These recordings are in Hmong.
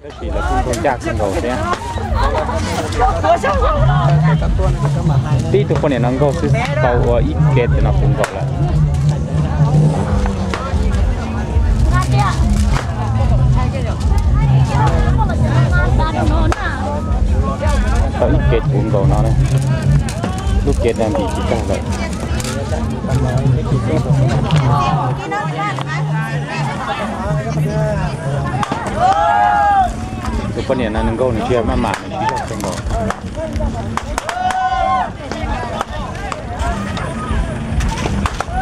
Tab sis lawv kuj nkaug ncaj kawg nkaus thiab. Tib tug poj niam no nkaug xwb tau ua ib ke no puv nkaus lawm. Tau ib ke puv nkaus no, lub ke no ntim tsis tag lawm. Tus poj niam no nws nkaug nws tsis yog maj mam, nws sib zog kawg nkaus.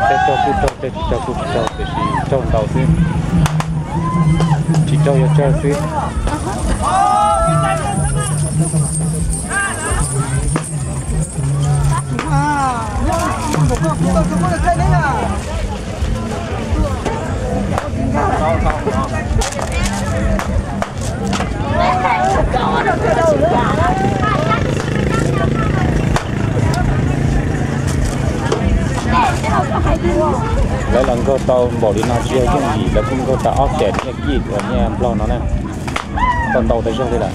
Tej raug kuj raug, tej tsis raug kuj tsis raug, tiam sis raug ntau xwb. Tsis raug yog tsawg xwb. Lawv los nkaug tau npaum li no tsis yog yooj yim, lawv kuj nkaug tau ob xees nyiaj kij uas nyiaj nplog no na. Tau ntau tas zog li lawm.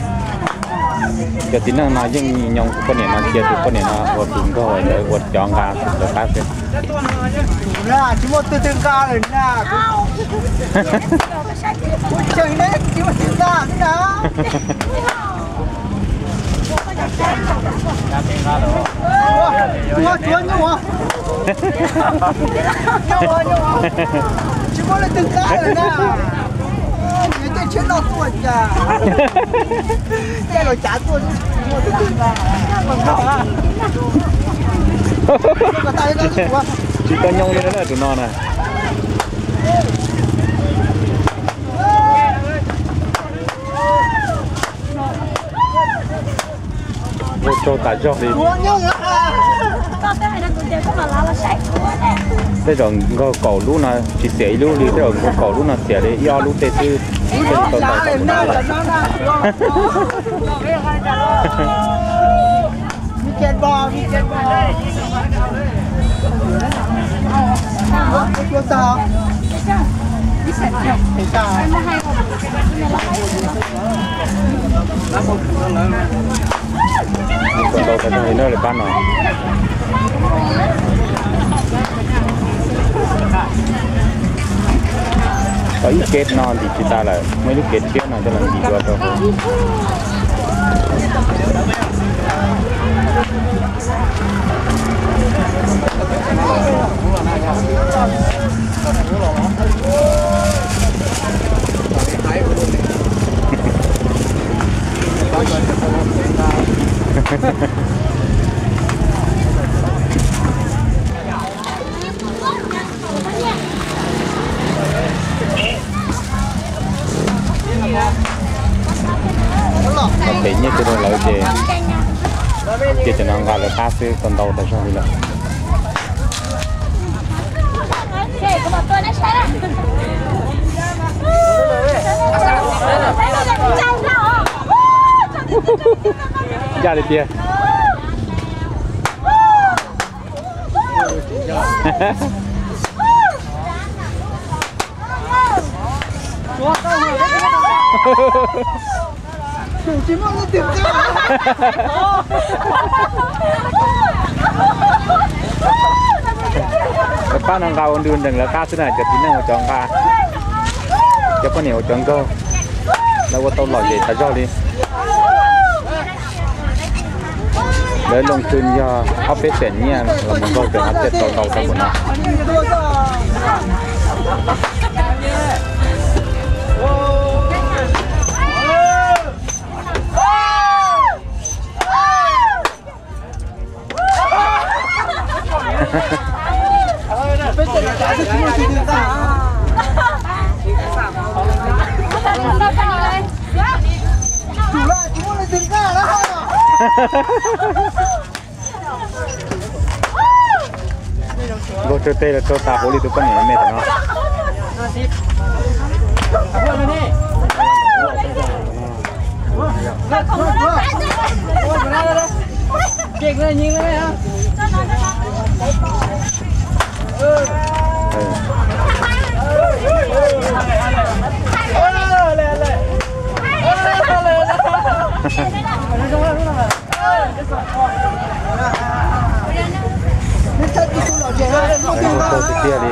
Cov txiv neej no yeej nyoos tus poj niam no, cia tus poj niam no ua tus nkaug, lawv ua cov nqa tus ntawd qab xwb. Tsis muaj twg twg nqa lawm na. Kuv tseem ne tsis muaj twg nqa na. Tsuav nyuj, tsis muaj leej twg nqa lawm na. Nws tej tsheb noj tuaj cas, caij los cav tuaj, tsis muaj twg nqa. Tsis tau nyooj li na tus no na. Ua tsaug tas zog li. Tej zaum nkaug kaum lub no tsis xiam ib lub li, tej zaum nkaug kaum lub no xiam li ib ob lub tej xwb. Ntau tas zog li na lawv pab no. Tau ib kev no ntim tsis tas lawm, muaj ib lub kev tshiab no coj los ntim dua rau hauv. Pem nyiaj tsis rau lawv ces cia cov no nqa lawv qab xwb, tau ntau tas zog li lawm. Ncaj li tiag. Lawv pab no nqa ua ntu nrees lawv qab xwb na, cov txiv neej ua cov nqa, cov poj niam ua cov nkaug, lawv ua tau lom zem tas zog li. Lawv loo tw yog ob peb xees nyiaj los mus nkaug ces ho thiaj tau ntau tau npaum no. Nkaug tsawg teg los tsawg tas huv li tus poj niam me tam no. Ua tiag tiag li.